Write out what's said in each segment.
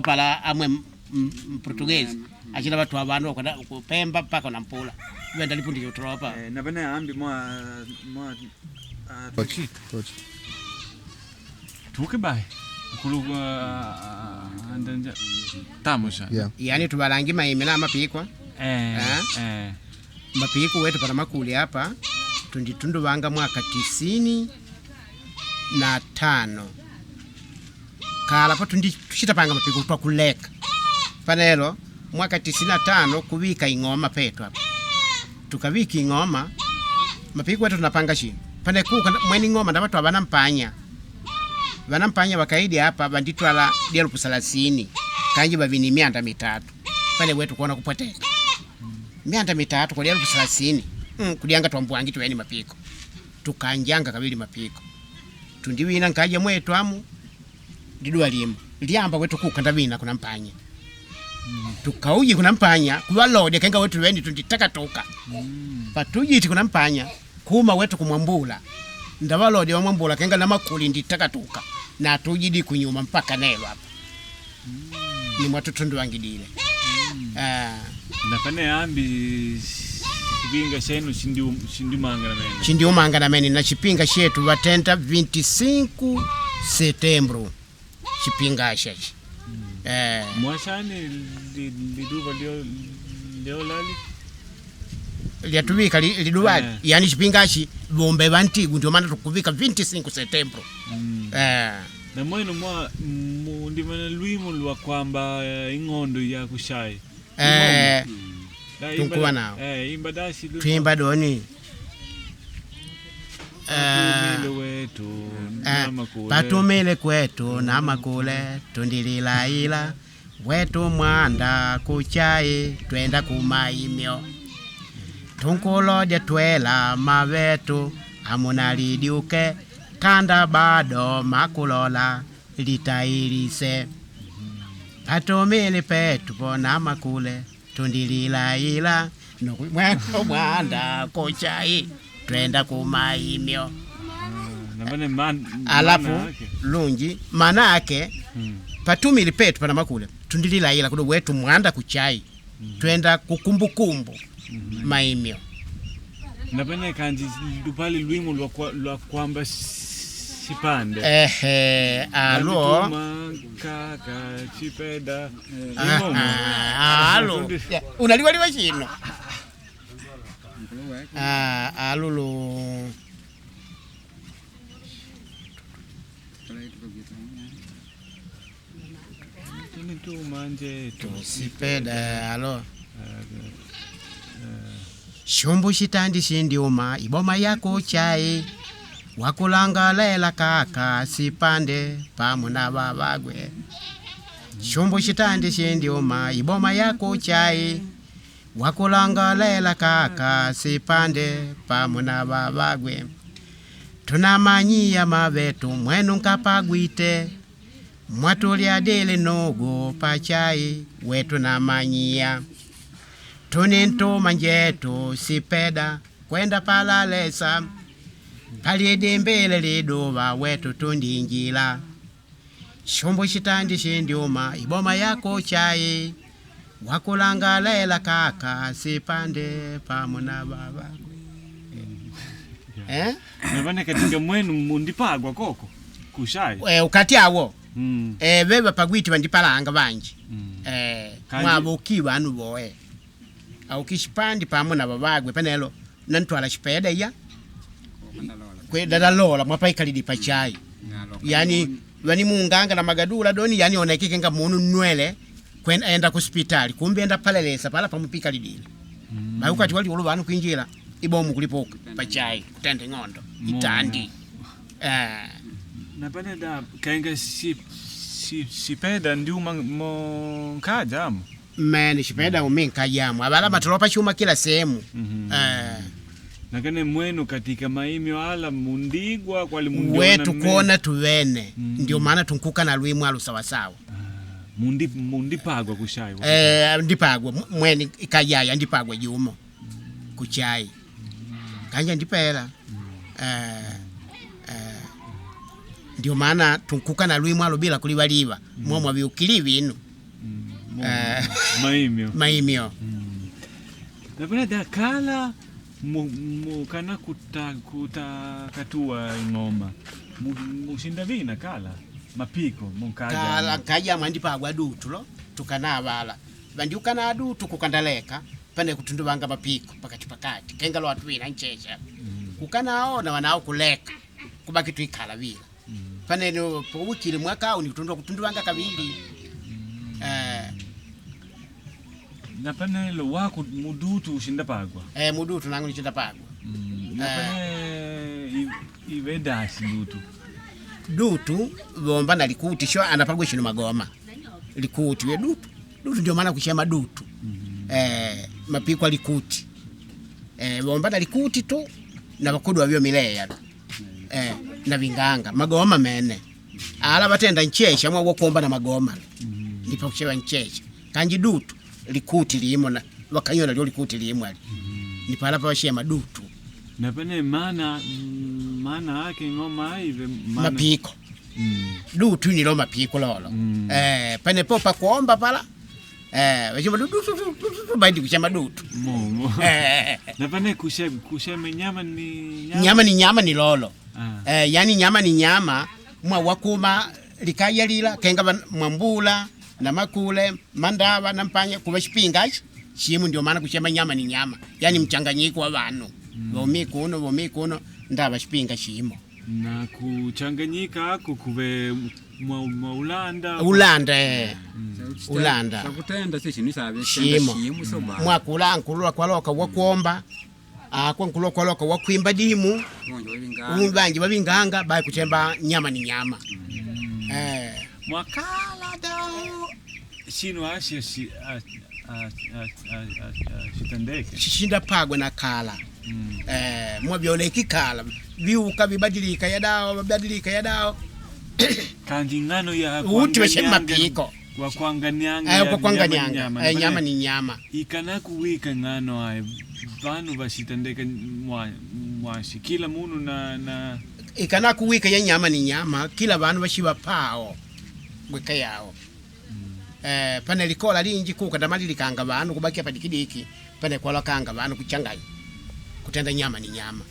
Pala amwe mportuguese achila watu wa vandu wakwenda kupemba mpaka nampula venda lipundisha utulopa. Na pene ambi mwa mwa ah, Pode, pode. Tuke bai. Kuluka andanja. Tamo já. Yeah. Yani tuvalangi maimi na mapikwa. Eh. Eh? Eh. Mapiku wetu pana makuli apa tunditunduvanga mwaka 95 kala pa tundi tuchitapanga mapiku twakuleka panelo mwaka 95 kuvika ing'oma petu apa tukavika ing'oma mapiku wetu tunapanga chino pane kuka mwene ing'oma ndava twa vanampanya vanampanya vakaidi apa vanditwala 30,000 kanji vavini myanda mitatu pane wetu kuona kupweteka myanda mitatu kwa 30,000 kudyanga twambwangi tuweni mapiko tukanjanga kavili mapiko tundiwina nkaja mwetu amu liduwa limo lyamba wetu kuka ndavina kuna mpanya tukauji kuna mpanya kuvalode kenga wetu weni tunditakatuka patujiti kuna mpanya kuma wetu kumwambula ndavalode wamwambula kenga na makuli nditakatuka na tujidi kunyuma mpaka nelo apa ni mwatutunduwangidile. Ah. Na pene ambi sibinga shenu shindi shindi mangana mene. Chindiumanga namene na chipinga chetu vatenta 25 setembro chipinga shachi eh. Mwashani liduva leo leo lali. Lyatuvika liduwali Eh. yani chipingachi bombe vantigu ndio maana tukuvika 25 setembro eh. Na mwenu mwa mundimana lwimo lwa kwamba ing'ondo ya kushai. Eh, Da, imba- tunkuwa nao. Eh, imba dashi lwimo. Twimba doni. Patumile wetu namakule. Patumile kwetu na makule tundililaila wetu mwanda kuchai twenda kumaimyo tunkulodya twela mavetu amuna lidyuke kanda bado makulola litailise patumile petu pona makule tundililaila mwendo mwanda kuchai twenda kumaimyo. Na pene man Alafu maana yake. lunji maana ake patumili petu pana makule tundililaila kudo wetu mwanda kuchai twenda kukumbukumbu maimyo. Na pene kanji lupali lwimo lwa lwa kwamba sipande. Ehe, alo. Nandituma kaka chipeda. Imomo. Aha, alo. Ya, unaliwaliwa chino. Ah, alulu. Tunituma njetu. Sipeda alo shumbu shitandi shindiuma iboma yako chai wakulangalela kaka sipande pamu na babagwe shumbu shitandi shindiuma iboma yako chai wakulangalela kaka sipande pamu na babagwe tunamanyiya mavetu mwenu nkapagwite mwatulyadile nugu pachai wetu namanyiya tunintuma njetu sipeda kwenda palalesa palidimbile liduva wetu tundinjila shumbu shitandi shindiuma iboma yako chai wakulangalela kaka sipande pamu na babagwe eh? Na pene katika mwenu mundipagwa koko kushai. Eh, ukati awo eh, beba pagwiti bandipalanga banji eh, Kanji- mwabo vanu boe aukishipandi pamwe na babagwe panelo nantwala chipeda iya kwedadalola mwapaikalidi pachai yani vani munganga na magadula doni yani onekike nga munu nwele kwenda enda kuspitali kumbe enda palelesa pala pamupikalidile mm. Ukati wali ulu vanu kwinjila ibomu kulipoka pachai kutenda ng'ondo itandi eh. Na pene da kainga si si sipeda ndiuma mo nkaja amo. Mene chipeda uminkajamu avala matolopa chuma kila sehemu eh. Nakane mwenu katika maimyo ala mundigwa kwali mundiona Wetu mme- kuona tuwene ndio maana tunkuka na lwimu alu sawasawa. Mundi mundipagwa kushai. Eh, ndipagwa mweni ikajaya ndipagwa jumo kuchai kanja ndipela eh, eh, ndio maana tunkuka na lwimu alu bila kuliwaliwa mwomwa viukili vinu. Eh. Maimio. Maimio. Napene da kala mukana kuta kuta katua ing'oma. Musindavina kala mapiko munkaja. Kala kaja mwandi pagwa dutu lo tukanavala vandiukana dutu kukandaleka pane kutunduvanga mapiko pakati pakati kenga lo atuwina nchecha kukanaona wanao kuleka kubaki tuikala vila paneno powikile mwaka au nikutundua kutunduvanga kavili Napene lo wako mudutu ushindapagwa. Mudutu nangu nichinda pagwa. Napene ivedasi dutu. Dutu vomba na likuti sho anapagwa shino magoma likuti we dutu dutu ndio maana kushema dutu mapiko alikuti vomba na likuti tu na vakudu wavyo mileya na vinganga magoma mene ala vatenda nchesha mwa wokomba na magoma ndipo kushewa nchesha kanji dutu likuti limo na wakanyona lyo likuti limo ali ndipo ala pawashema dutu. Napene mana mana ake ng'oma ive mana. Mapiko dutu nilo mapiko lolo panepo pakuomba pala wachima dutu dutu dutu baidi kuchema dutu. Mo. Napene kusheme nyama ni nyama. Nyama ni nyama ni lolo. Ah. Yani nyama ni nyama mwa wakuma likaya lila kenga mwambula na makule mandava na mpanya kuva chipinga shimu ndio maana kuchema nyama ni nyama yani mchanganyiko wa vanu vomi kuno vomi kuno ndava chipinga shimo. Na kuchanganyika ako kuve mwa Ulanda. Ulanda Ulanda. Sakutenda se chinu sabe Shimo. shimo so ba. Mwakula nkulula kwaloka wakuomba akwa nkulula kwaloka wakwimba dimu umbanji wavinganga bai kuchemba nyama ni nyama Mwakala dao shino ashe si a a a a shitandeke. Shishinda pagwe na kala mwavyoleki kala viuka vibadilika yadao vibadilika yadao. Kandi ngano ya uti weshe mapiko kwa kwanganyanga kwa kwanganyanga nyama ni nyama ikana kuwika ngano aye vanu vashitandeka mwashi kila munu na ikana kuwika ya nyama ni nyama kila vanu vashiva pao gweka yao pane likola linji kuka ndamalilikanga vanu kubakia padikidiki pane kwalakanga vanu kuchanganya kutenda nyama ni nyama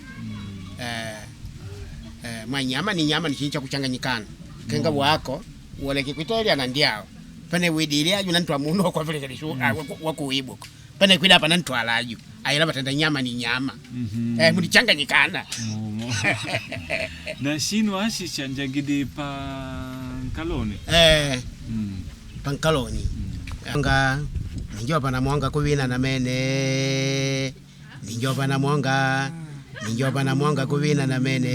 mwa nyama ni nyama ni chinhu cha kuchanganyikana kenga wako woleke kwitelia na ndiao pane widili aju nantwa muno kwa vile kilishu wakuibuka pane kwida pa nantwa alaju ayila batenda nyama ni nyama mulichanganyikana. Na shino ashi chanjagidi pankaloni. Pankaloni nga ninjopa na mwonga kuvina na mene ninjopa na mwonga ninjopa na mwonga kuvina na mene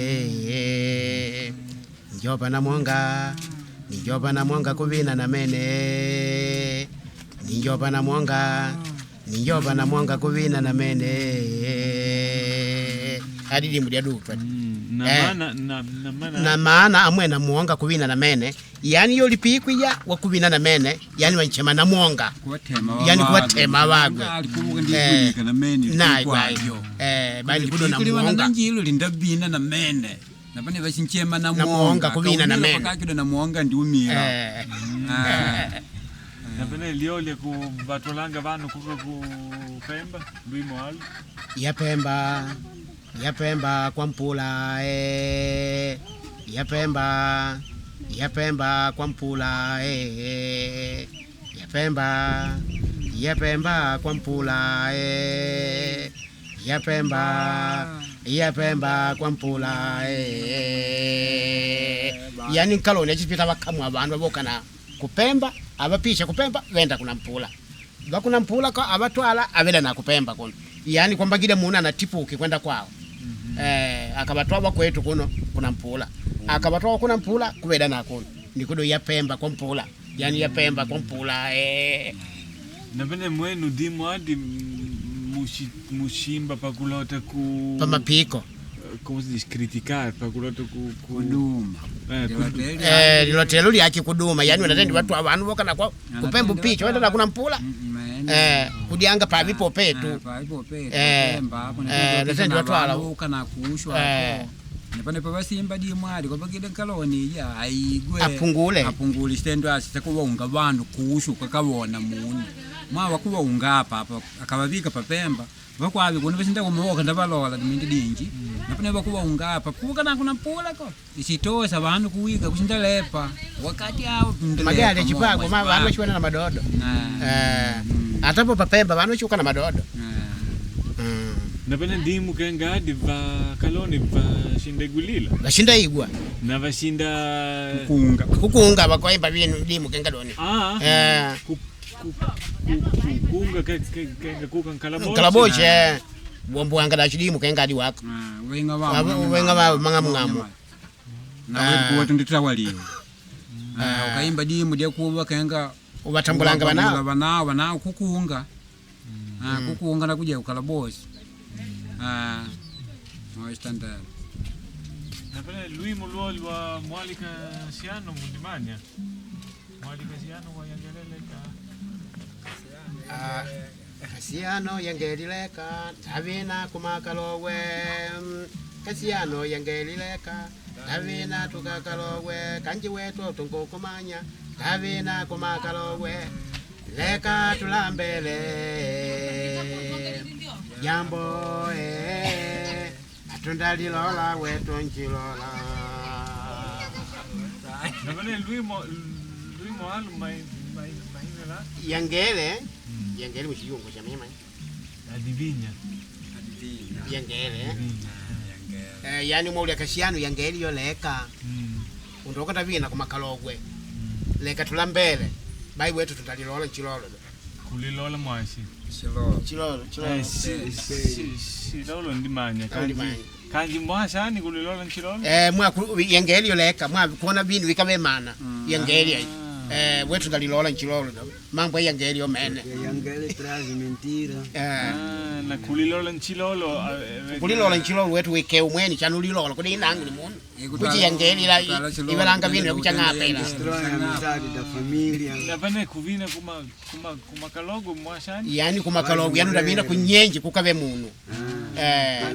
ninjopa na mwonga ninjopa na mwonga kuvina na mene ninjopa na mwonga ninjopa na mwonga kuvina na mene adidi mudia dutwa. Na maana na maana na maana amwe na muonga kuvina na mene yani yo lipikwija wakuvina na mene yani wanchema na muonga kuwatema yani kuwatema wagwe alikubuka na mene nayi bali kudo na muonga njilo lindabina na mene napane vachinchema na Na muonga kuvina na mene. Kakido na muonga ndiumira Napene liolya ku vatolanga vanu kuka ku Pemba lwimo alu yapemba yapemba kwa mpula yapemba yapemba kwa mpula yapemba yapemba kwa mpula yapemba yapemba kwa mpula yani nkaloni achipita vakamwa vandu vavokana kupemba abapisha kupemba venda kuna mpula vakuna mpula kwa abatwala avela na kupemba kuno yani kwamba kila muna anatipuki kwenda kwao akabatwa kwetu kuno kuna mpula akabatwa kuna mpula kubeda na kuno nikudo yapemba kwa mpula yani yapemba kwa mpula Napene mwenu dimu adi mushimba pakulota ku pamapiko Como se diz criticar pakulota ku kuduma lilotelo lyake kuduma yani wanatendi watu avanu vokana kwa kupemba picha wenda na kuna mpula kudyanga pavipo petu pavipo petu Natendi watwala kana kuushwa Napane pavasimba dimwali kwapagile nkaloni iya aigwe Apungule. Apungule chitendo achi chakuwaunga vandu kushu kakawona munu mwawa kuwaunga apa apa akavavika papemba vakwavi kuno vasinda kumawoka ndavalola dimindi dinji napane vakuwaunga apa kuka nangu nampulako isitosa vandu kuwika kusindalepa wakati awo Magali achipago ma vanu vachiwana na madodo. Eh, atapo papemba vanu vachiuka na madodo. Napene dimu kenga adi vakaloni vashindegulila Vashinda igwa na vashinda kunga kukunga vakoimba vinu dimu kenga doni. Ah, Eh. Kukunga kenga kuka nkalaboche. Nkalaboche bwambuwanga da chidimu kenga adi wako. Wenga Wenga wao mang'amung'amu. Nawe nditawaliwe ukaimba dimu dyakuva kenga Uvatambulanga vanao. Vanao vanao kukunga. Kukunga nakuja ukalabosi mwastandara. Napene lwimo lwo lwa mwalika siano mundimanya. Mwalika siano wayangeleleka. Kasiyano yangelileka tavina kumakalowe. Kasiyano yangelileka tavina tukakalowe kanji wetu tungukumanya tavina kumakalowe leka tulambele jambo atundalilola wetu nchilola. Napene lwimo lwimo alu mai mai mainela Yangele yangele muchiyungu chamima adivinya. yangele yani mwaulya kasiyano yangele yoleka undoka tavina kumakalogwe leka tulambele bai wetu tutalilola nchilolo Kulilola mwashi. Shilolo. Chilolo chilolo. Silolo ndimanya kanji. Ndimanya. Kanji mwashani kulilola nchilolo. Mwa yangeli yoleka mwa kuona binu vikavemana yangeli ai wetu tutalilola nchilolo mambo ya yangeli yomene. Yangele traz mentira. Ah, na kulilola nchilolo. Kulilola nchilolo wetu wike umweni chanulilola kudi inangu ni munu kuchi yangeli ila ivalanga binu yakuchang'apa ila Destrói a amizade da família. Napene kuvina kuma kuma kumakalogo mwashani. Yani kumakalogo yani ndavina kunyenji kukave munu.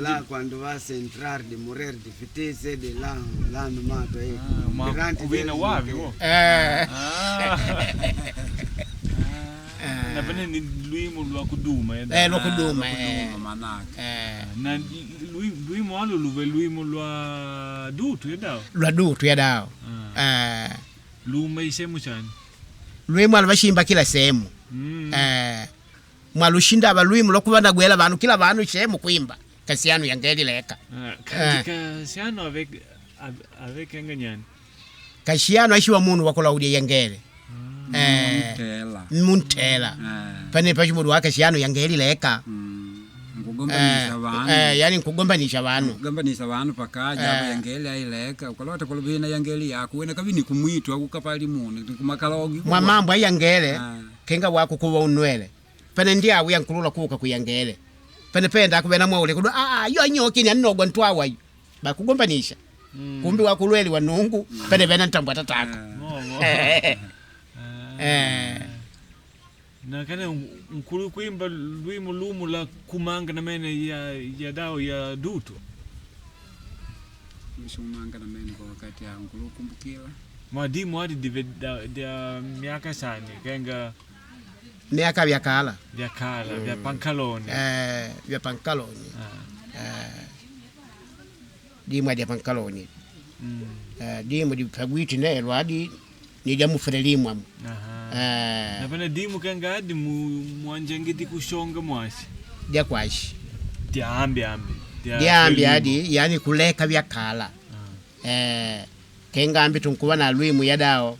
Lá quando vas entrar de morrer de fitese de lá lá no mato aí. Ma Durante kuvina deles wavi morrer. wo. Napene ni lwimo lwa kuduma. Lwakuduma. Manake Na lwimo alu luve lwimo lwa dutu yedao. Lwa dutu yadao. Luma isemu chani. Lwimu aluvashimba kila sehemu. Mwalushinda ava lwimu lwakuva nagwela vanu kila vanu sehemu kuimba kasiyanu yangeli leka. Kanji kasiyano ave ave kenga nyani. Kasiyanu ashiwa munu wakulaudia yangele. Tela Muntela pane pachimudu wa kasiyanu yangeli leka. Nkugombanisa vanhu. Yani nkugombanisha vanu. Kugombanisa vanhu pakaja apa yangeli aileka ukalota kuluvina yangeli yako wena kavini kumwitu akukapali munu kumakalogi Mwa mambo ayangele kenga wako kuva unwele pene ndi awu yankulula kuka kuyangele pene penda akuvena mwaule kudu a yo anyokini anogwa ntwawa yo bakugombanisha kumbi wakulweli wa nungu pene vena ntambwa tatako. Na kane nkulu kuimba lwimo lumu la kumanga na mene ya ya dao ya dutu. Msumanga na mene kwa wakati ankulukumbukila Mwadimu adi dive da miaka sani kenga miaka vyakala vya kala vya pankaloni. Vya pankaloni. Dimu adi ya pankaloni. Dimu dipagwiti nelo adi nijamufere limwamu. Napene dimu kenga adi mwanjengiti kushonga mwasi. Dyakwashi Diambi ambi. Dyambi adi yani kuleka vyakala. Kenga ambi tunkuva na lwimu yadao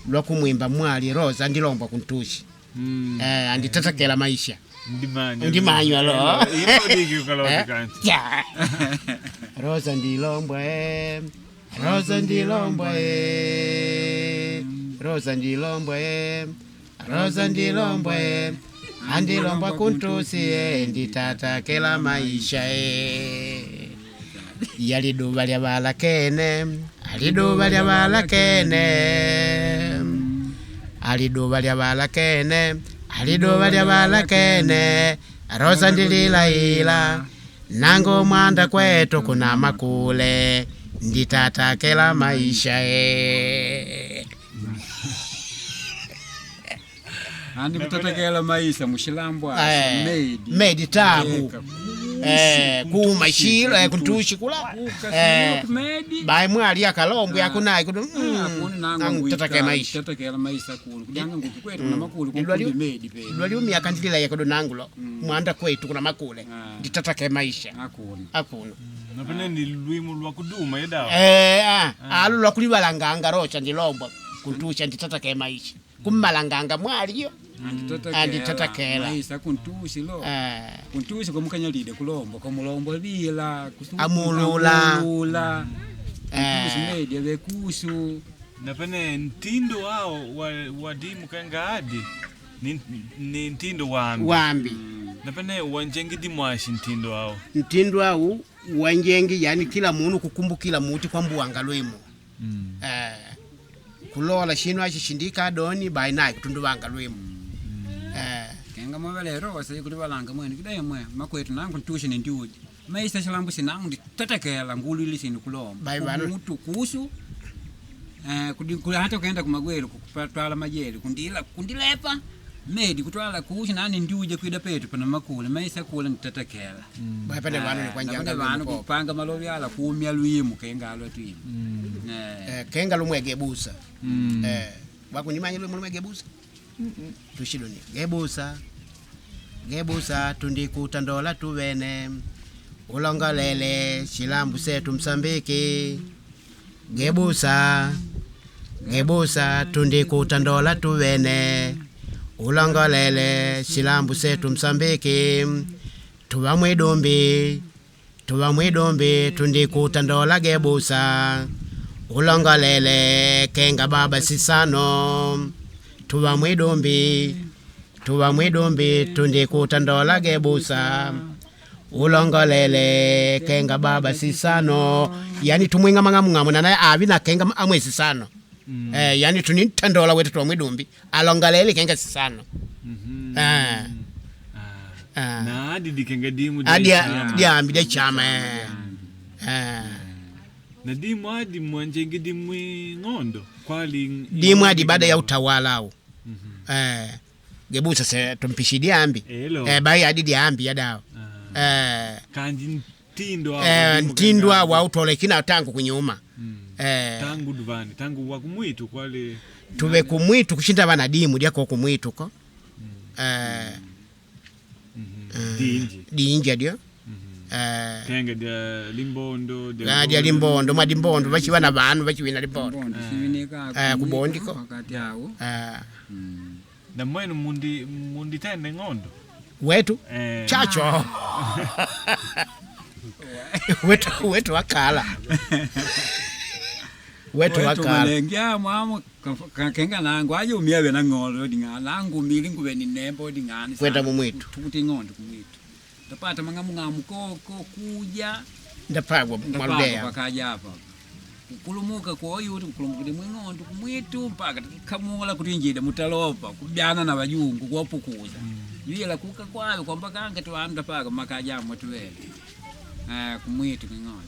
lwakumwimba mwali Rosa ndilombwa kuntushi. Anditatakela maisha. Ndimanywa. Ndimanywa lo. Ipo diki ukalota kanti. Ya. Rosa ndilombwa Rosa ndilombwa Rosa ndilombwa Rosa ndilombwa andilombwa kuntusi nditatakela maisha yaliduva lya valakene aliduva lya valakene aliduva lya valakene aliduva lya valakene Rosa ndililaila Nango mwanda kwetu kuna makule nditatakela maisha e. Andi kutatakela maisha mushilambwa Eh, medi medi tabu. Eka, Eh, kuma shilo kuntushi kula Eh, medi bai mwali akalombwe akunayi kuno nangu tatake maisha tatakela maisha kulu kudanga nguki kwetu kuna makulu Ndilwali- kukumbi medi pe lwaliumia kandilila yakodo nangulo mwanda kwetu kuna makule Ah. nditatake maisha akuna akuno Napene ni lwimu lwa kuduma yedawa. Eh, ah, alu lwakulibalanganga rocha ndilombwa kuntusha nditatake maisha kummalanganga mwaliyo Anditatakela. maisha kuntushi lo eh, kuntushi kwamukanyalide kulombo kwamulombo bila Amulula. amulula kuntushi Eh. medi avekusu Napene ntindo wao wa dimu kenga adi ni ntindo wambi. wambi Napene wanjengi dimwashi ntindo wao. ntindo awu wanjengi yani kila munu kukumbukila muti kwambuwanga lwimo eh, kulola shinu achi shindika adoni bai naye kutunduvanga lwimo eh, kenga mwavelero wasai kuti valanga mwene kudai mwe makwetu nangu ntushe nendiuji maisa shilambu sinangu nditatakela ngulwile sinu kulomba Bai vanu. mutu kusu eh, hata ukaenda kumagwelo kutwala majeli kundila kundilepa medi kutwala kusu nani ndiuje kwida petu pana makule maisa kula nditatakela bai pane vanu ni kwanjanga vanu lwimo koko. kupanga malovi ala kuumya lwimu kenga alwa twimu eh, eh, kenga lumwegebusa eh, wakunimanya lwimo lumwegebusa tushidoni gebusa gebusa tundikutandola tuvene ulongolele shilambu setu msambiki gebusa gebusa tundikutandola tuvene ulongolele shilambu setu msambiki tuva mwidumbi tuva mwidumbi tundikutandola gebusa ulongolele kenga baba sisano tuva mwidumbi tuva mwidumbi tundikutandola gebusa ulongolele kenga baba sisano yani tumwing'amang'amung'amu nanaye avi na kenga amwe sisano eh, yani tunitandola wetu tuwa mwidumbi alongolele kenga sisano eh, eh. Na adi dikenga dimu Ah, chama. diambi dia chama eh. Eh. Na dimu adi mwanjengi dimu ng'ondo kwali dimu adi baada ya utawala au eh, gebusa se tumpishi diambi Elo. eh, bai adi diambi yadawa Ah. eh, Kanji ntindo wao eh, dimu ntindwa kenga adi. wa utolekina tangu kunyuma eh, Tangu duvani tangu wakumwitu kwali tuve kumwitu kushinda vana dimu dyako kumwitu ko eh, dinji dinja dio eh, kenga dia limbondo dia ah, dya limbondo mwa dimbondo vachiva na vanu vachiwina limbondo bondi sivinika Eh, kubondiko. wakati awo eh, Na mwenu mundi munditende ng'ondo wetu eh, chacho wetu wetu wakala wetu wakala malenge mwamo kenga nangu aje umyave na ng'ondo ding'ana nangu mili nguve ni nembo ding'ana Kwenda mumwitu. tukuti ng'ondo kumwitu ndapata mang'amung'amu koko kuja ndapagwa ndapaka mwaludea pakaja apa kukulumuka kwoyuti kukulumuka kuti mwing'ondo kumwitu mpaka tikamula kuti njida mutalopa kubyana na vajungu kuwapukuza vila kuka kwayo kwamba kanga tiwandu ndapaka makaja amwe tuwele eh, kumwitu kwing'ondo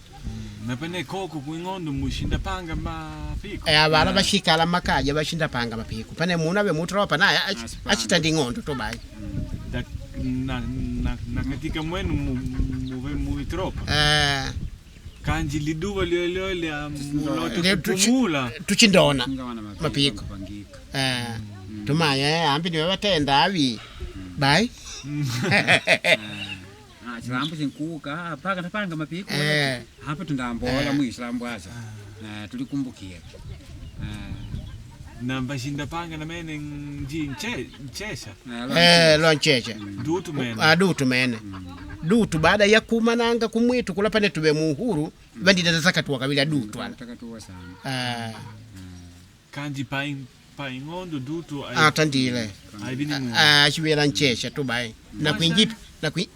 Napene koko kwing'ondo mushinda panga mapiko Eh, avala vashikala makaja vashinda panga mapiko pane muna ve mutulopa naye Asipanga. achita ndi ng'ondo tobai Da, na katika mwenu muve muitropa eh, kanji liduva lyolyolia mulote Le- kupumula tuchindona Ngawana Mapiko. kupangika eh, tumanya eh, ambi niwe vatenda avi bai Ah, chilambo chinkuka ah, paka tapanga mapiko Eh. hapa tundambola mwi chilambo asa eh, tulikumbukira eh, na vashinda panga na mene nji nchesha eh, eh, loncheche dutu mene Ah, dutu mene dutu baada ya kumananga kumwitu kula pane tuve muhuru vandidazakatuwa kavila dutu ala takatuwa sana eh, kanji pa ing'ondo dutu atandile aivini mu achivela nchesha tubai nakwinjipi nakwi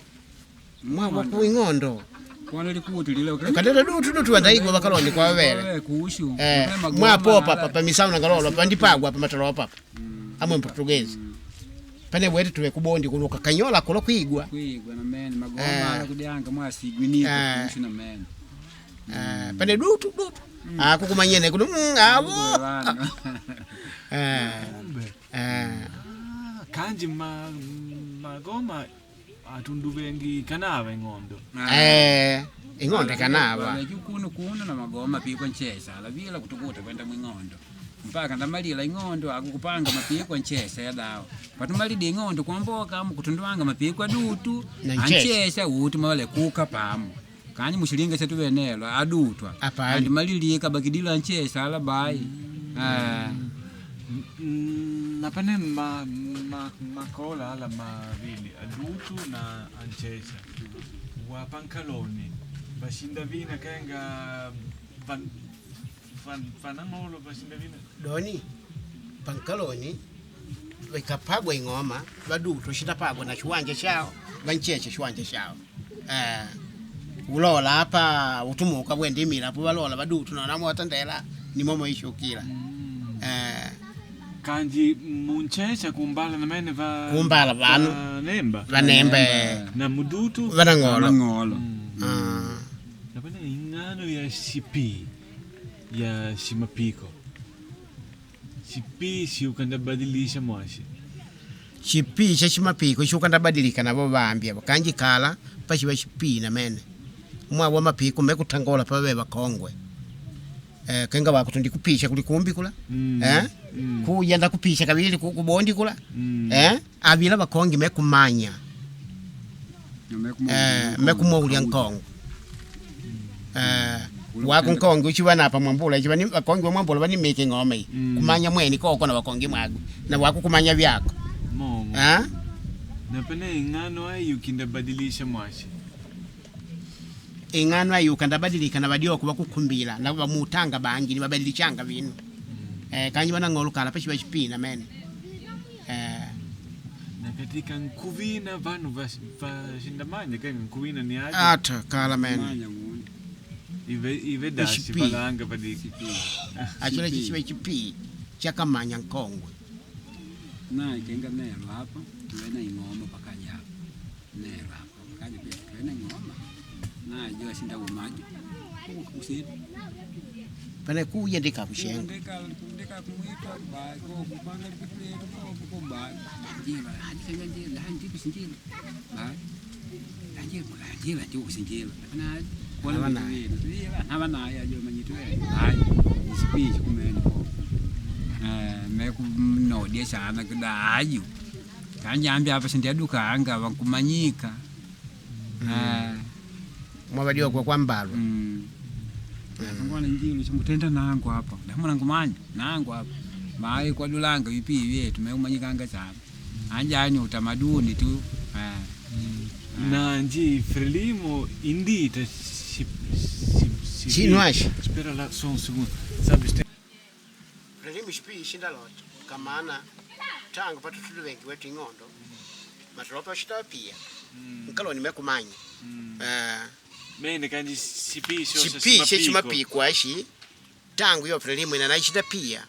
mwawa kuing'ondo kwana likuti lile kadada dutu dutu wandaigwa vakalondi kwa vavele kushu eh, mwapopa pa pamisauna ngalolo pandipagwa pa matolopa pa amwe mportuguezi Pane bwete tuwe kubondi kuno kakanyola kulo kwigwa. Kwigwa na mene magoma Eh. ala kudyanga mwasigwinika Eh. kushu na mene. Eh, pane dutu dutu akukumanyene kuno avo. Vanhu. Eh, Kumbe. eh. Ah, kanji magoma atundu vengi kanava ing'ondo. Eh, ing'ondo kanava. Veki kuno kuno na magoma pikwa nchesa alavila kutukuta kwenda mwing'ondo mpaka ndamalila ing'ondo akukupanga mapikwa nchesa yadawa patumalide ing'ondo kwamboka amu kutundwanga mapikwa dutu Na nchesa. anchesa uti mawale kuka pamo kanyi mushilinga chetuvenelo adutwa Apali. andimalilika bakidila nchesa alabai. Eh. Napane makola ala mavili adutu na anchesa wa pankaloni vashinda vina kenga vanang'olo vashinda vina. Doni pankaloni vikapagwa ing'oma vadutu shitapagwa na chiwanja chao vancheche chiwanja chao. Eh, ulola apa utumuka bwendimila apo valola vadutu nonamo watandela nimomo ishukila. Eh, Kanji munchecha kumbala namene va Kumbala vanu. vanemba vanembe na mudutu. vanang'olo. Vanang'olo. Ah, Napane ing'ano ya shipi ya shimapiko shipi shiukandabadilisha mwashi. Chipii cha chimapiko chikandabadilika navo vambya kanji kala pachiva chipii namene mwawa mapiko mekutangola pave vakongwe. Eh, kenga wakuti ndikupisha kuli kumbi kula. Eh? Kuya ndakupisha kavili kubondi kula. Eh? Avila vakongi mekumanya. Eh, mekumwaulya nkongo. Eh, wako nkongi uchiva napa mwambula ichiva ni vakongi wa mwambula vanimike ng'oma iyi. Kumanya mweni koko na vakongi mwago na wako kumanya vyako. Momo. Eh? Napane ing'ano ayi ukindabadilisha mwashi. Ing'ano ayi ukandabadilika na vadioko vakukumbila na vamutanga bangi nivabadilishanga vinu. Eh, kanji vanang'olo kala pachiva chipina mene. Eh, Na katika nkuvina vanu vashindamanya kenga nkuvina ni aje ata kala mene. Manya muni. ive dashi Eshipi. valanga vadiki. Achila Chipii. chichiva chipii chakamanya nkongwe. Na ikenga nelo hapa tuwe na ing'oma pakaja hapa nelo hapa pakaja pia tuwe na ing'oma na jo shinda umaji usitu Pane kuya ndikakushenga. ndeka ndeka kumwitwa ba ko kupanga likutuletu ko ko ba njila handikenga njila handi kusinjila ba njila njila ndi kusinjila na wala Havanayo. mituwina tuwila havanayo ajo manyitu hayi isipichi kumene ko eh mekunodya sana kudaju kanjambi apa sindiadukanga vankumanyika. Eh. Mwavadioko kwa mbalwa. Ngona njilo chimutenda nangu apa ndamuna ngumanya nangu apa mai kwadulanga vipi vyetu meumanyikanga sana anjani utamaduni tu. Eh. Nanji Frelimo indita si Chinwashi. Spera lá só um segundo. Sabes tem Frelimo chipii shindalota kamana tangu patutulu vengi wetu ing'ondo matulopa shitapia nkaloni mekumanya. Eh, mene kanji sipi sho chipii chechimapiko ashi tangu yo Frelimo ina naishitapia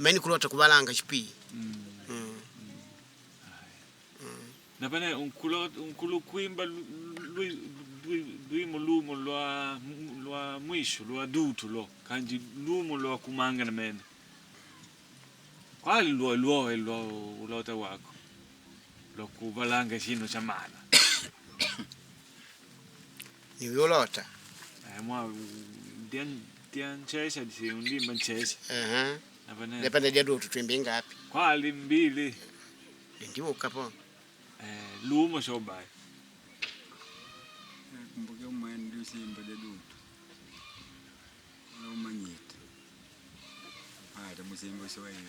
meni kulota kuvalanga chipii. Napane un kuimba luimo lumo lwa mwisho lwa dutu lo kanji lumo lwa kumanga na mene. Quali lwa lwa lwa ulota wako lwa kuvalanga chino cha mana. Nivyolota. Eh, mwa dian chesa di un limba chesa. Uh-huh. Napane Lepande dia dutu twimbi ngapi quali mbili ndiukapo. Eh, lumo so bai. Kumbuke umwene ndiusimba dedutu lomanyita ata musimba swahili.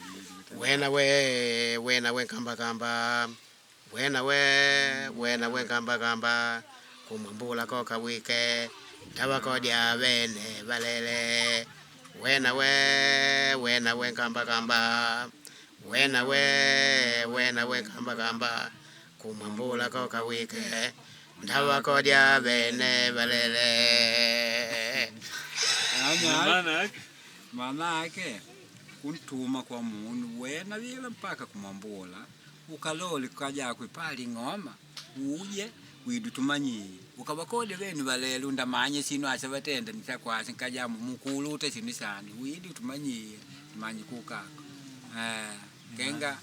Wena we wena we kamba kamba wena we wena we kamba kamba kumwambula koka wike tawakodya vene valele wena we wena we kamba kamba wena we wena we kamba kamba kumwambula koka wike ndawakodya vene valele. Maana yake Maana yake kuntuma kwa munu wena vila mpaka kumwambula. Ukalole kajakwe pali ng'oma uje widu tumanyiye ukavakode venu valele undamanye sinu asa vatenda nichakwasi nkajamu mukuluta sinu sani widi tumanyiye tumanye kukako kenga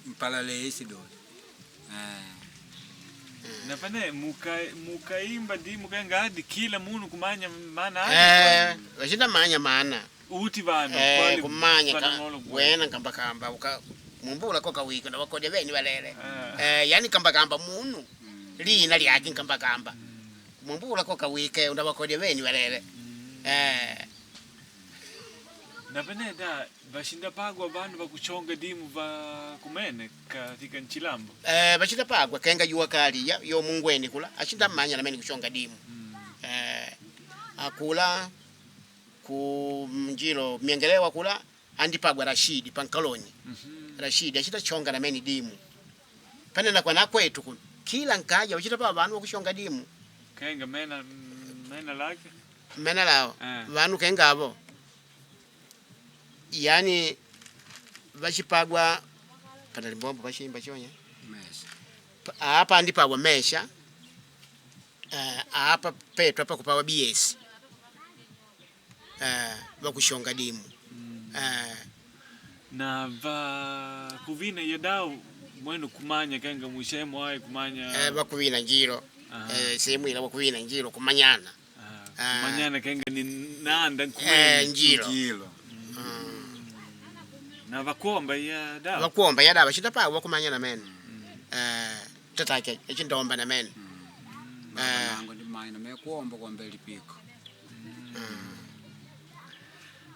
mpalalesi dole Napane mukaimba dimu kenga adi kila munu kumanya maana Eh, adi vachindamanya maana uti vanu Eh, kwali kumanya ka, panang'olo kuwe. wena nkambakamba uka mumbula ko kawiki ndawakodya veni valele Ah. eh, yani nkambakamba munu lina lyake nkambakamba mumbula ko kawike undawakodya veni valele eh, Napane da vashinda pagwa vanu vakuchonga dimu va kumene katika nchilambo eh, vachindapagwa kenga juwa kali ya, yo mungweni kula achindamanya namene kuchonga dimu eh, akula ku mjilo miengelewa kula andipagwa Rashidi pankaloni Rashidi achitachonga namene dimu panena kwa nakwetu kuno kila nkaja uchitapa vanu wakuchonga dimu kenga mena mena lake mena lao Eh. vanu kengavo yani vachipagwa pana limbombo vachimba chonya mesa apa andipagwa mesha apa petu apa kupawa bs vakushonga dimu na va kuvina yadao mwenu kumanya kenga mwishemo ai kumanya vakuvina njiro Aha. sehemu ila vakuvina njiro kumanyana Ah, kumanyana kenga ni nanda nkumene njiro njilo na vakuomba yadao vakuomba yada vachitapagwa vakumanya namene tatake echindomba namene nango ndimanya namekuomba kwamba lipiko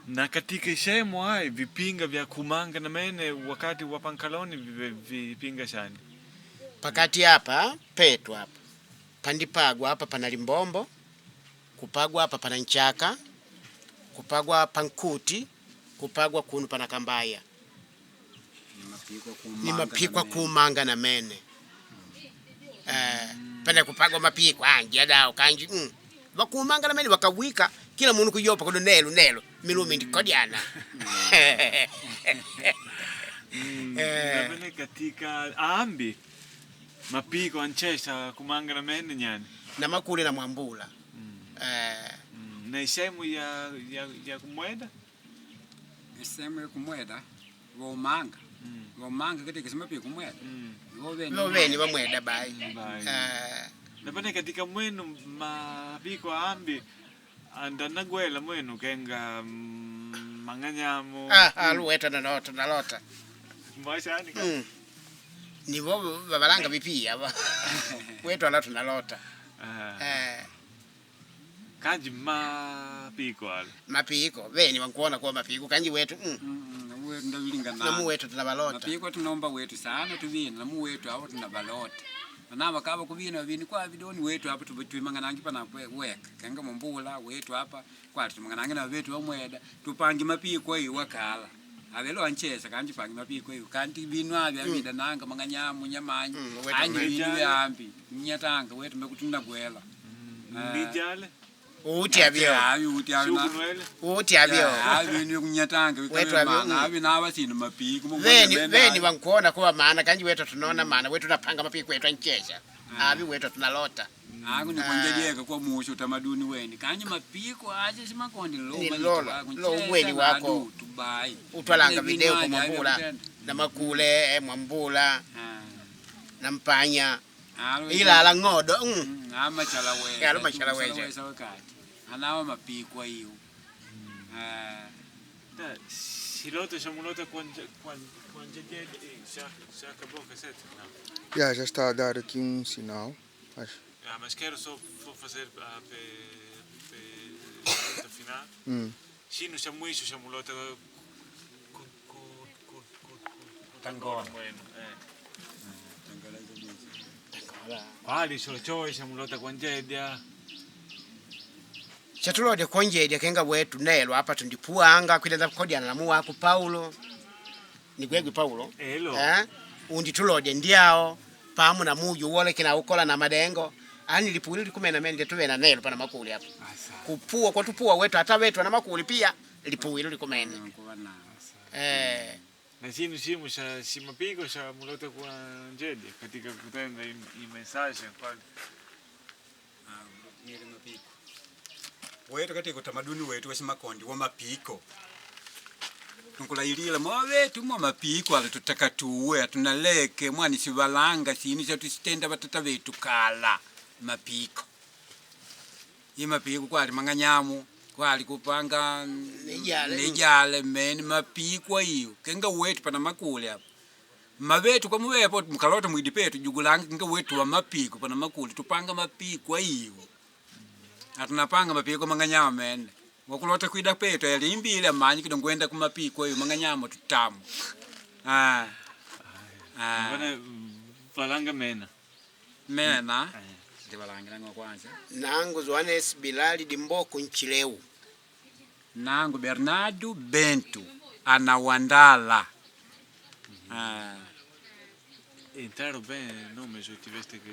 na katika ishemo ai vipinga vya kumanga na mene wakati wa pankaloni vipinga shani pakati apa petu apa pandipagwa apa pana limbombo kupagwa apa pana nchaka kupagwa pankuti kupagwa kunu pana kambaya ni mapiko kumanga ni mapikwa na mene. kumanga na mene pana kupagwa mapikwa anji adao kanji vakumanga na mene wakawika kila munu kuyopa kuno nelo nelo milumi ndikodiana Na mene katika ambi mapiko anchesha kumanga na mene nyani na makule na mwambula na ishemo ya kumweda Isemu yekumweda vomanga vomanga katika simapiko kumweda voveni voveni vamweda bai Bai. Napane katika mwenu mapiko ambi andanagwela mwenu kenga mang'anyamo luweta nalota nalota mwashani ka Nivo vavalanga vipia va wetu ala tunalota Ah, eh, kanji mapiko alo mapiko veni vankuona kuwa mapiko kanji wetu wetu ndavilingana namu wetu tunavalota mapiko tunomba wetu sana tuvina namu wetu awo tunavalota manava kava kuvina vini kwa vidoni wetu apa tuimang'anangi pana weka kenga mumbula wetu apa kwati tumang'anangi na vetu vamweda tupangi mapiko ayi wakala avelo anchesa kanji pangi mapiko ayi kanti vinu avi avida nanga mang'anyamu nyamanyi Wetu anji vinu mejala. vyambi nyatanga wetu mekutunagwela Ndijale uti avyo avi uti avi na- shukunwele uti avyo avi ni kunyatanga Wetu avi, avi nava sinu mapiko veni veni vankuona kuwa maana kanji wetu tunaona maana wetu tunapanga mapiko wetu anchesha avi wetu tunalota Ako nikonjelieka kwa musho utamaduni weni kanye mapiko ache simakonde Ni lolo, lo ubweni wako. tubai utwalanga video kwa mwambula na makule mwambula na mpanya ilala ng'odo amachala Alo machala weja. wekati anawa mapiko ayo Da, siloto shamulota kwanja já acabou a cassete? Não. Yeah, já está a dar aqui um sinal. Acho. Ah, mas quero só fazer a pergunta final. Shino shamuisho shamulota ku ku ku ku ku Tangola. Bueno, Quali sochoi shamulota kwanjedia? Chatulode konjedya kenga wetu nelo apa tundipuanga kwileza kodiana na muwaku Paulo ni gwegwe Paulo Elo. Unditulode ndiao pamu na muju uolekela ukola na madengo ani lipuli likumena mende tuve na nelo pana makuli apa kupua kwa tupua wetu hata wetu na makuli pia lipuwilo likumene Na chinu chimo cha chimapiko cha mulota kwa njedi katika kutenda i mensagem pale. Nile mapiko wetu katika utamaduni wetu wa Shimakondi wa mapiko tunkulailila mwawetu mwa mapiko ala tutaka tuwe atunaleke mwani sivalanga sinu chatusitenda batata betu kala mapiko i mapiko kwali mang'anyamu kwali kupanga Nijale. nijale mene mapiko iyo kenga wetu pana makule apa mavetu kwa muwepo mkalota mwidi petu jugulanga kenga wetu wa mapiko pana makule tupanga mapiko iyo atunapanga mapiko mang'anyama mene wakulota kwida petu yalimbile amanyi kido ngwenda kumapiko iyo mang'anyama tutamu ah. Ah. Mbona valanga mena. Mena ndivalangilanga kwanza. Nangu Joanes Bilali Dimboko Nchileu. Nangu Bernardo Bento anawandala ah. Entraram bem nome, já tiveste que